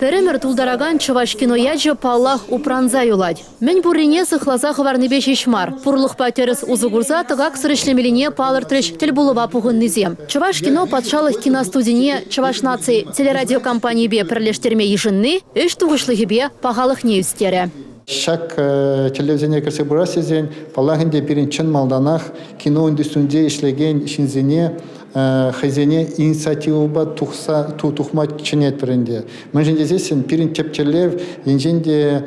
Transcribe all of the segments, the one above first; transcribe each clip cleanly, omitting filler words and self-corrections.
Пӗр ӗмӗр тултаракан Чӑвашкино ячӗ, паллах, упранса юлать. Мӗн пуррине сыхласа хӑварнипе ҫеҫ мар, пурлӑхпа тӗрӗс усӑ курса тӑкаксӑр ӗҫлемеллине палӑртрӗҫ тӗлпулӑва пухӑннисем. Чӑвашкино патшалӑх киностудине Чӑваш наци телерадиокомпанийӗпе пӗрлештерме йышӑнни ӗҫ тухӑҫлӑхӗпе пахалӑхне ӳстерӗ. Ҫак тӗллевсене кӗрсе пырас тесен, паллах ӗнтӗ, пирӗн чӑн малтанах кино индустринче ӗҫлекен ҫынсене хӑйсене инициативӑпа тухса тухма чӗнетпӗр ӗнтӗ. Мӗншӗн тесессӗн пирӗн тӗп тӗллев енчен те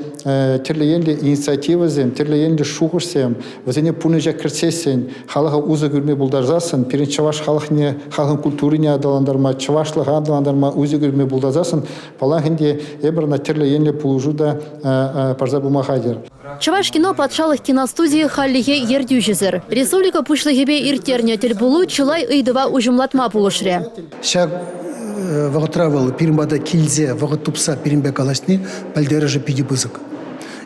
тӗрлӗ енлӗ инициативӑсем, тӗрлӗ енлӗ шухӑшсем вӗсене пурнӑҫа кӗртсессӗн, халӑха усӑ кӳме пултарсассӑн пирӗн чӑваш халӑхне, халӑхӑн культурине аталантарма, чӑвашлӑха аталантарма усӑ кӳме пултарсассӑн, паллах ӗнтӗ, эпир ӑна тӗрлӗ енлӗ пулӑшу та парса пыма хатӗр. Чӑвашкино патшалӑх киностудийӗ хальлӗхе ертӳҫӗсӗр. Республика Пуҫлӑхӗпе ирттернӗ тӗлпулу чылай ыйтӑва уҫӑмлатма пулӑшрӗ. Ҫак вӑхӑтра вӑл пирӗн пата килсе вӑхӑт тупса пирӗнпе калаҫни пӗлтерӗшӗ питӗ пысӑк.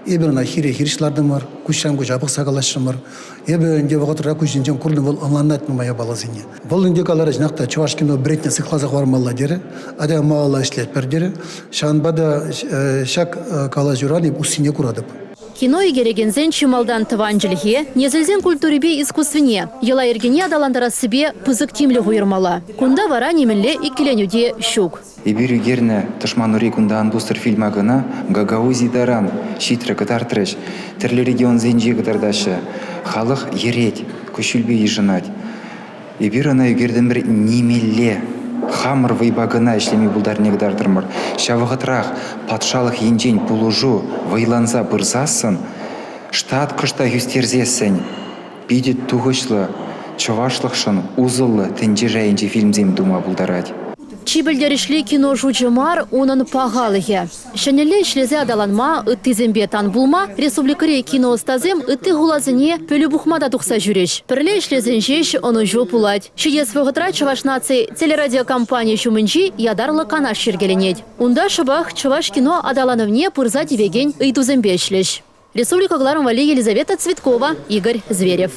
Эпир ӑна хире-хирӗҫ лартӑмӑр, куҫран куҫа пӑхса калаҫрӑмӑр. Эпӗ ӗнтӗ вӑхӑтра куҫӗнчен курнӑ вӑл ӑнланать нумай япаласене. Вӑл ӗнтӗ каларӗ, чӑнах та Чӑвашкино бредне сыхласа хӑвармалла терӗ, атя малалла ӗҫлетпӗр терӗ. Ҫавӑнпа та ҫак калаҫуран эп уссине куратӑп. Кино ӳкерекенсен чи малтан тӑван чӗлхе, несӗлсен культурипе искусствине, йӑла-йӗркене аталантарассипе пысӑк тимлӗх уйӑрмалла. Кунта вара нимӗнле иккӗленӳ те ҫук. Эпир ӳкернӗ «Тӑшман ури кунта ан пустӑр» фильма кӑна Гагаузи таран ҫитрӗ кӑтартрӗҫ. Тӗрлӗ регионсенче кӑтартаҫҫӗ. Халӑх йӗрет, куҫҫульпе йышӑнать. Эпир ӑна ӳкертӗмӗр нимелле. Хамӑр вӑйпа кӑна ӗҫлеме пултарнине кӑтартрӑмӑр. Ҫав вӑхӑтрах патшалӑх енчен пулӑшу вӑйланса пырсассӑн, штат кӑштах ӳстерсессӗн питӗ тухӑҫлӑ, чӑвашлӑхшӑн усӑллӑ тӗнче шайӗнчи фильмсем тума пултарать. Чи пӗлтерӗшли кино шучӗ мар, унӑн пахалӑхӗ. Ҫӗнӗлле ӗҫлесе аталанма, ыттисемпе тан пулма республикӑри киноӑстасем ытти хуласене пӗлӳ пухма та тухса ҫӳрӗҫ. Пӗрле ӗҫлесен ҫеҫ ӑнӑҫу пулать. Ҫитес вӑхӑтра Чӑваш наци телерадиокомпани ҫумӗнчи ятарлӑ канаш йӗркеленет. Унта шӑпах чӑваш кино аталанӑвне пырса тивекен ыйтусемпе ӗҫлӗҫ. Республика кӑларӑм валли Елизавета Цветкова, Игорь Зверев.